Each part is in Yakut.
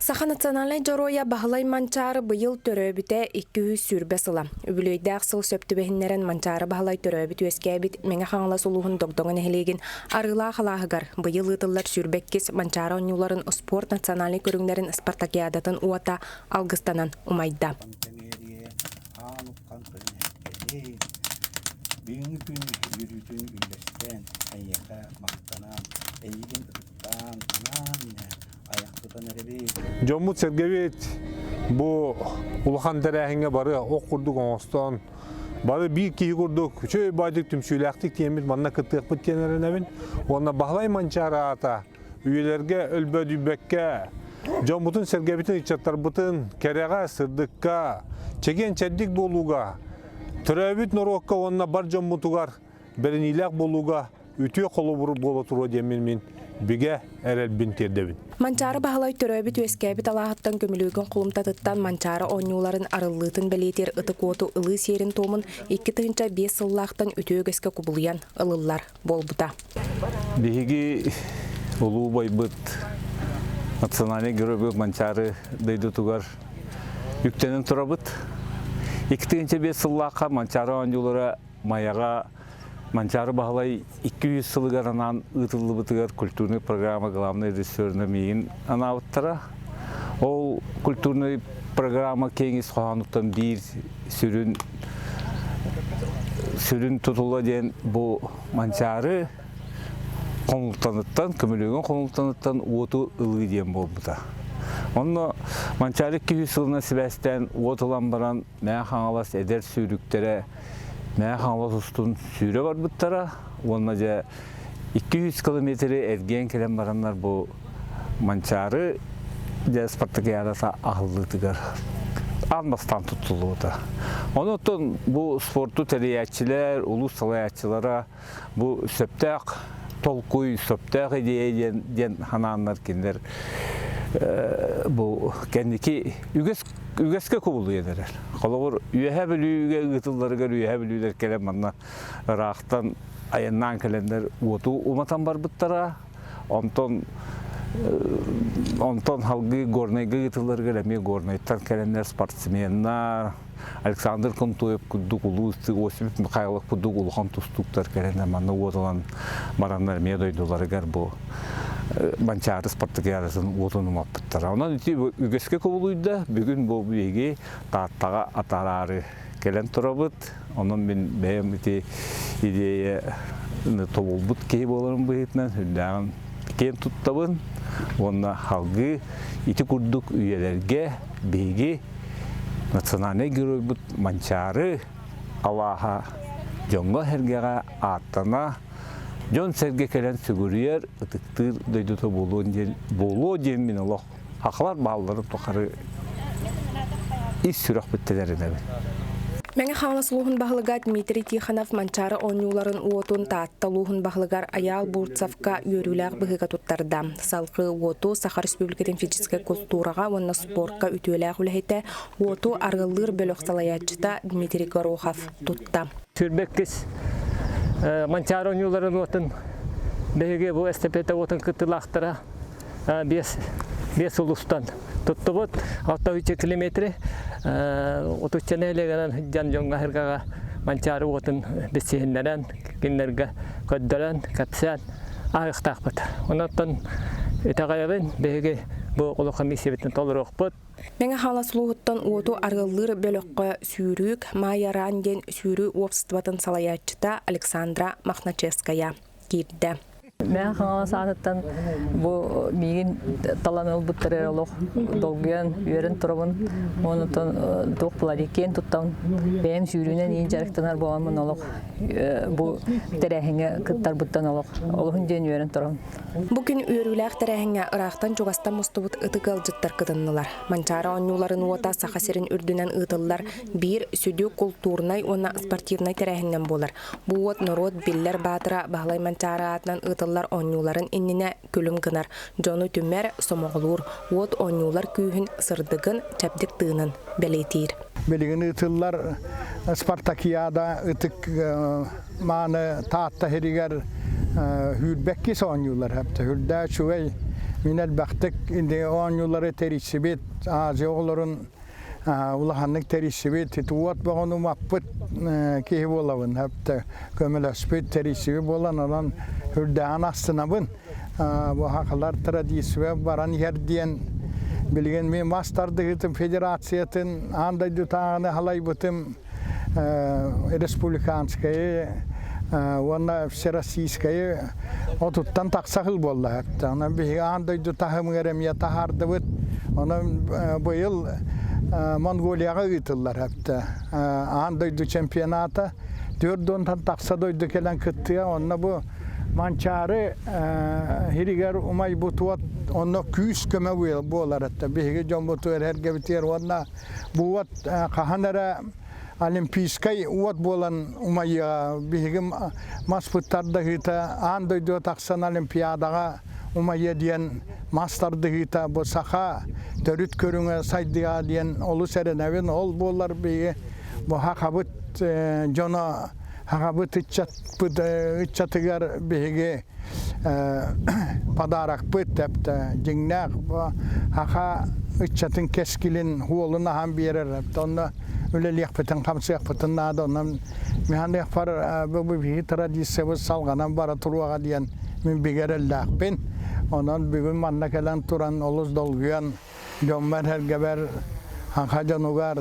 Саха национальнай дьоруойа Баһылай Манчаары быйыл төрөөбүтэ 220 сыла. Үбүлүөйдээх сыл сөп түбэһиннэрэн Манчаары Баһылай төрөөбүт-үөскээбит Мэҥэ Хаҥалас улууһун Догдоҥо нэһилиэгин Арыылаах алааһыгар быйыл ыытыллар 22 Манчаары оонньууларын спорт национальнай көрүҥнэрин спартакиадатын уота алгыстанан умайда. Бүгүҥҥү күн үөрүүтүн үллэстэн, эйиэхэ махтанан, эйигин ытыктаан, анаан-минээн Дьоммут-сэргэбит бу улахан тэрээһиҥҥэ бары ох курдук оҥостон, бары биир киһи курдук үчүгэй баайдык түмсүүлээхтик тиэммит манна кыттыахпыт диэн эрэнэбин. Уонна Баһылай Манчаары аата үйэлэргэ өлбөөдүйбэккэ дьоммутун-сэргэбитин, ыччаттарбытын кэрэҕэ, сырдыкка, чэгиэн-чэбдик буолууга, төрөөбүт норуокка уонна бар дьоммутугар бэриниилээх буолууга үтүө холобур буола туруо диэммин мин бигэ эрэлбин тиэрдэбин. Манчаары Баһылай төрөөбүт-үөскээбит алааһыттан көмүлүөгүн кулумтатыттан Манчаары оонньууларын арыллыытын бэлиэтиир ытык уоту ылыы сиэрин-туомун 2005 сыллаахтан үтүө үгэскэ кубулуйан ылыллар буолбута. Биһиги улуу убайбыт национальнай геройбут Манчаары дойдутугар үктэнэн турабыт. 2005 сыллаахха Манчаары оонньуулара Майаҕа Манчаары Баһылай 200 сылыгар анаан ыытыллыбытыгар культурнай программа главнай режиссерына миигин анаабыттара. Ол культурнай программа киэҥ ис хоһоонуттан биир сүрүн сүрүн тутула диэн бу Манчаары хомултаныттан, көмүлүөгүн хомултаныттан уоту ылыы диэн буолбута. Онно Манчаары 200 сылынан сибээстээн уот ылан баран Мэҥэ Хаҥалас эдэр сүүрүктэрэ Мэҥэ Хаҥалас устун сүүрэ барбыттара уонна дьэ 200 километры эргийэн кэлэн бараннар бу Манчаары дьэ спартакиадата аһыллыытыгар аан бастаан туттуллубута. Онон бу спорту тэрийээччилэр, улуус салайааччылара бу сөптөөх толкуй, сөптөөх идея диэн, диэн ханааннар кинилэр бу кэнники үгэс үгэскэ кубулуйан эрэр. Холобур, Үөһээ Бүлүүгэ ыытылларыгар Үөһээ Бүлүүлэр кэлэн манна ыраахтан айаннаан кэлэннэр уоту уматан барбыттара. Онтон онтон салгыы Горнайга ыытылларыгар эмиэ Горнайтан кэлэннэр спортсменнар, Александр Контоев курдук улуу Осип Михайлов курдук улахан тустууктар кэлэннэр манна уот ылан бараннар эмиэ дойдуларыгар бу Манчаары спартакиадатын уотун умаппыттара. Онон ити үгэскэ кубулуйда. Бүгүн бу биһиги Тааттаҕа атаараары кэлэн турабыт. Онон мин бэйэм ити идеяны тобулбут киһи буоларым быһыытынан сүрдээҕин киэн туттабын уонна салгыы ити курдук үйэлэргэ биһиги национальнай геройбут Манчаары алааһа дьоҥҥо-сэргэҕэ ааттана, дьон-сэргэ кэлэн сүгүрүйэр, ытыктыыр дойдута буолуон диэн буолуо диэн мин олох Хахалар баалларын тухары ис сүрэхпиттэн эрэнэбин. Мэҥэ Хаҥалас улууһун баһылыга Дмитрий Тихонов Манчаары оонньууларын уотун Таатта улууһун баһылыгар Айаал Бурцевка үөрүүлээх быһыыга туттарда. Салгыы уоту Саха Республикатын физическэй култуураҕа уонна спортка үтүөлээх үлэһитэ, уоту арыаллыыр бөлөх салайааччыта Дмитрий Горохов тутта. Сүүрбэккис Манчаары оонньууларын уотун биһиги бу эстафета уотун кыттыылаахтара 5 улуустан туттубут. 6 километри отучча нэһилиэгинэн дьон дьоҥҥо аһыргаҕа Манчаары уотун билсиһиннэрэн, кинилэргэ көрдөрөн, кэпсээн ааһыахтаахпыт. Онон итэҕэйэбин, биһиги бу улахан миссиябытын толоруохпут. Мэҥэ Хаҥалас улууһуттан уоту арыаллыыр бөлөххө сүүрүүк Майя Ран диэн сүүрүү уопсастыбатын салайааччыта Александра Мохначевская киирдэ. Мэҥэ Хаҥалас аатыттан бу миигин талан ылбыттара олох долгуйан, үөрэн турабын. Онтон туох буолар киэн туттабын. Бэйэм сүүрүүнэн иин дьарыктанар буоламмын олох бу тэрээһиҥҥэ кыттарбыттан олох олуһун диэн үөрэн турабын. Бу күн үөрүүлээх тэрээһиҥҥэ ыраахтан-чугастан мустубут ытык ыалдьыттар кытыннылар. Манчаары оонньууларын уота Саха сирин үрдүнэн ыытыллар биир сүдү култуурунай уонна спортивнай тэрээһининэн буолар. Бу уот норуот биллэр баатыра Баһылай Манчаары аатынан ыытыллар оонньууларын иннинэ күлүм гынар, дьону түмэр, сомоҕолуур, уот оонньуулар күүһүн, сырдыгын, чэбдик тыынын бэлиэтиир. Билигин ыытыллар спартакиада ытык мааны Таатта сиригэр сүүрбэккис оонньуулар. Хүрдээ үчүгэй. Мин элбэхтик оонньуулары тэрийсибит, Азия оҕолорун улаханнык тэрийсибит, ити уот бөҕөнү умаппыт киһи буолабын. Хөптө көмөлөспүт, тэрийсибит буолан, онон үрдээҕин астынабын. Бу хахалар традиция баран иһэр диэн билигин мин мас тардыһыытын федерациятын аан дойдутааҕыны халайбытым республиканскайы уонна всероссийскайы отуттан тахса сыл буолла. Онон биһиги аан дойду таһымыгар эмиэ таһаардыбыт. Онон быйыл Монголияҕа ыытыллар аан дойду чемпионата 40-тан тахса дойду кэлэн кыттыа. Онно бу Манчаары сиригэр умайбыт уот онно күүс-көмө буолар этэ. Биһиги дьоммутугар эргэбитигэр уонна бу уот хаһан эрэ олимпийскай уот буолан умайыаҕа. Биһиги маспыт тардыһыыта аан дойдуга тахсан олимпиадаҕа умайыа диэн мас тардыһыыта бу саха төрүт көрүҥэ сайдыаҕа диэн олус эрэнэбин. Ол буоллар биһиги бу сахабыт дьоно Аҕабыт ыччатпыт ыччатыгар биһиги подарокпыт тэптэ дьиҥнээх аха ыччатын кэскилин уолун аһан биэрэр онно үлэлиэхпитин хамсыахпытын наада онон миһаныахпар бу биһиги традициябыт салҕанан бара туруоҕа диэн мин бигэ эрэллээхпин онон бүгүн манна кэлэн туран олус долгуйан дьоммор-сэргэбэр аха дьонугар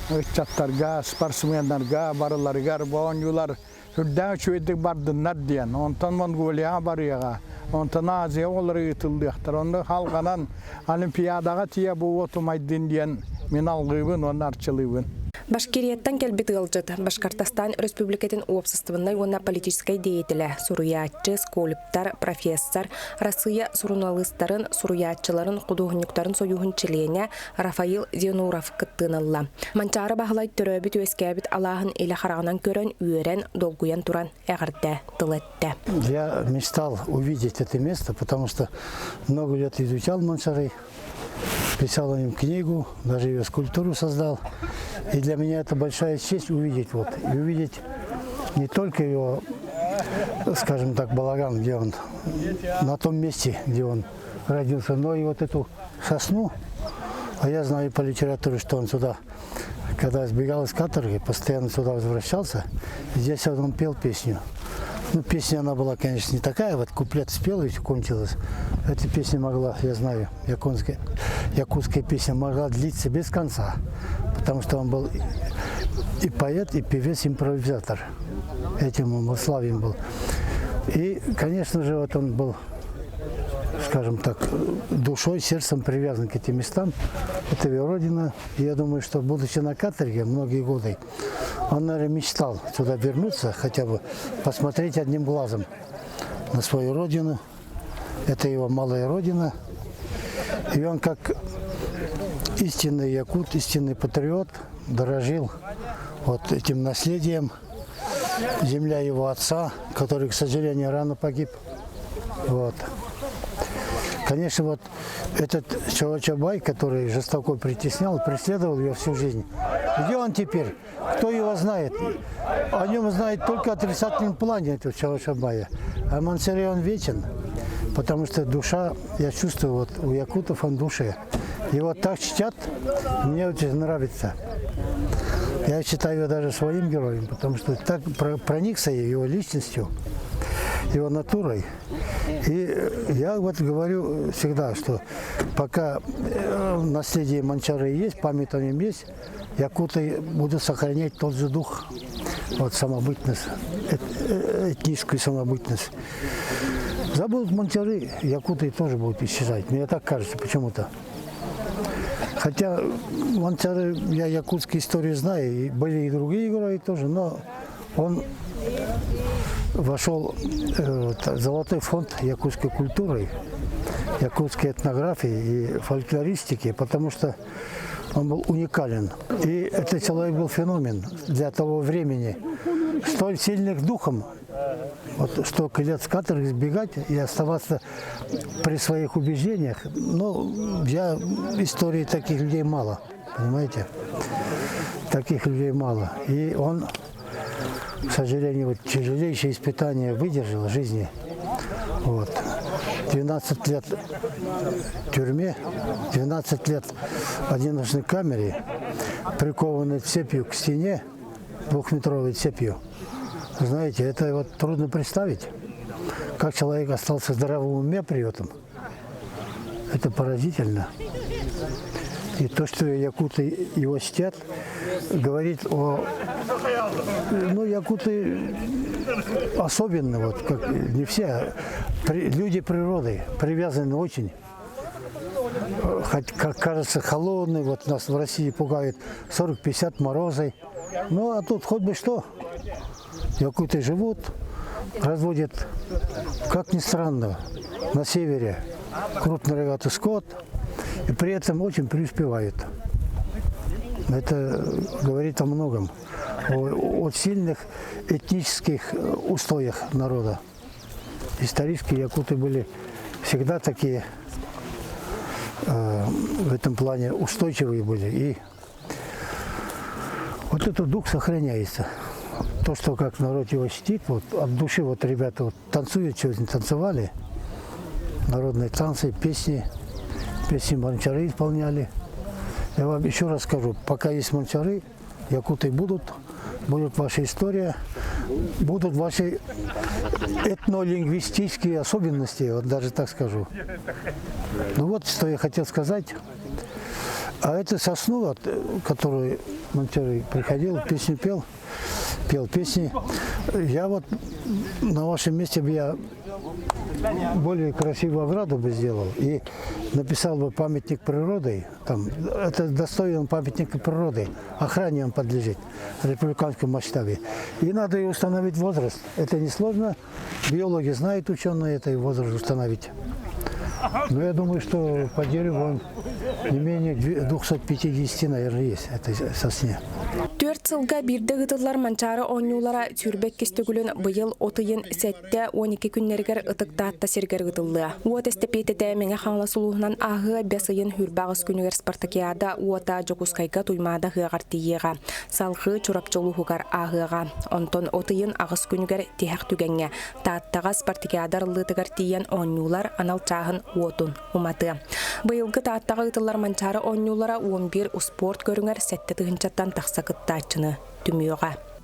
ыччаттарга, спортсменнарга барыларыгар бу оонньуулар үрдээх үчүгэйдик бардыннар диэн. Онтон Монголияҕа барыаҕа, онтон Азия оҕолоро ыытыллыахтар. Онно халҕанан Олимпиадаҕа тиийэ бу уот умайдын диэн мин алгыыбын уонна арчылыыбын. Башкирияттан кэлбит ыалдьыт, Башкортостан Өрөспүүбүлүкэтин уопсастыбаннай уонна политическай деятелэ, суруйааччы, скульптор, профессор, Россия суруналыыстарын, суруйааччыларын, худуоһунньуктарын сойууһун чилиэнэ Рафаил Зинуров кыттыыны ылла. Манчаары Баһылай төрөөбүт-үөскээбит алааһын илэ хараҕынан көрөн, үөрэн, долгуйан туран эҕэрдэ тыл эттэ. Я мечтал увидеть это место, потому что много лет изучал Манчары, писал о нем книгу, даже ее скульптуру создал. И для меня это большая честь увидеть вот, и увидеть не только его, скажем так, балаган, где он, на том месте, где он родился, но и вот эту сосну, а я знаю по литературе, что он сюда, когда сбегал из каторги, постоянно сюда возвращался. Здесь он пел песню. Ну, песня она была, конечно, не такая, вот куплет спел и кончилось. Эта песня могла, я знаю, якутская, якутская песня могла длиться без конца, потому что он был и поэт, и певец-импровизатор. Этим он был, славен был. И, конечно же, вот он был скажем так, душой, сердцем привязан к этим местам. Это его родина. И я думаю, что будучи на каторге многие годы, он, наверное, мечтал сюда вернуться, хотя бы посмотреть одним глазом на свою родину. Это его малая родина. И он как истинный якут, истинный патриот, дорожил вот этим наследием. Земля его отца, который, к сожалению, рано погиб. Вот. Конечно, вот этот Чалачабай, который жестоко притеснял, преследовал ее всю жизнь. Где он теперь? Кто его знает? О нем знает только отрицательном плане этого Чалачабая. А Мансаре он вечен, потому что душа, я чувствую, вот у якутов он душе. Его так чтят, мне очень нравится. Я считаю его даже своим героем, потому что так проникся его личностью, его натурой. И я вот говорю всегда, что пока наследие Манчары есть, память о нем есть, якуты будут сохранять тот же дух, вот самобытность, этническую самобытность. Забудут Манчары, якуты тоже будут исчезать. Мне так кажется почему-то. Хотя Манчары, я якутские истории знаю, и были и другие герои тоже, но он вошел в золотой фонд якутской культуры, якутской этнографии и фольклористики, потому что он был уникален. И этот человек был феномен для того времени. Столь сильных духом, вот столько лет с каторги сбегать и оставаться при своих убеждениях, ну, я истории таких людей мало, понимаете? Таких людей мало. И он, к сожалению, вот тяжелейшие испытания выдержал в жизни. Вот. 12 лет в тюрьме, 12 лет в одиночной камере, прикованный цепью к стене, двухметровой цепью. Знаете, это вот трудно представить, как человек остался в здравом уме при этом. Это поразительно. И то, что якуты его чтят, говорит о... Ну, якуты особенно, вот, как не все, люди природы, привязаны очень. Хоть, как кажется, холодный, вот нас в России пугают 40-50 морозы. Ну, а тут хоть бы что. Якуты живут, разводят, как ни странно, на севере крупный рогатый скот, и при этом очень преуспевают. Это говорит о многом, о сильных этнических устоях народа. Исторически якуты были всегда такие в этом плане устойчивые были. И вот этот дух сохраняется. То, что как народ его чтит, вот от души вот ребята вот танцуют, сегодня танцевали, народные танцы, песни, песни Манчары исполняли. Я вам еще раз скажу, пока есть манчары, якуты будут, будет ваша история, будут ваши этнолингвистические особенности, вот даже так скажу. Ну вот, что я хотел сказать. А это сосну, вот, который Манчары приходил, песню пел, пел песни. Я вот на вашем месте бы я более красивую ограду бы сделал и написал бы памятник природы. Там, это достоин памятника природы, охране он подлежит в республиканском масштабе. И надо и установить возраст. Это несложно. Биологи знают, ученые, это и возраст установить. Но я думаю, что по дереву он не менее 250, наверное, есть, этой сосне. Түөрт сылга биирдэ ыытыллар Манчаары оонньуулара 22 төгүлүн быйыл от ыйын 7-12 күннэригэр ытык Таатта сиригэр ыытыллыа. Уот эстэпиэтэтэ Мэҥэ Хаҥалас улууһунан ааһыа, бэс ыйын 28 күнүгэр спартакиада уота Дьокуускайга Туймаада ыһыаҕар тиийиэҕэ. Салгыы Чурапчы улууһугар ааһыаҕа. Онтон от ыйын 8 күнүгэр тиһэх түгэҥҥэ Тааттаҕа спартакиада арыллыытыгар тиийэн оонньуулар анал чааһын уотун уматыа. Быйылгы Тааттаҕа ыытыллар Манчаары оонньуулара 11 успуорт көрүҥэр 7 тыһыынчаттан тахса кыттааччыны түмүөҕэ.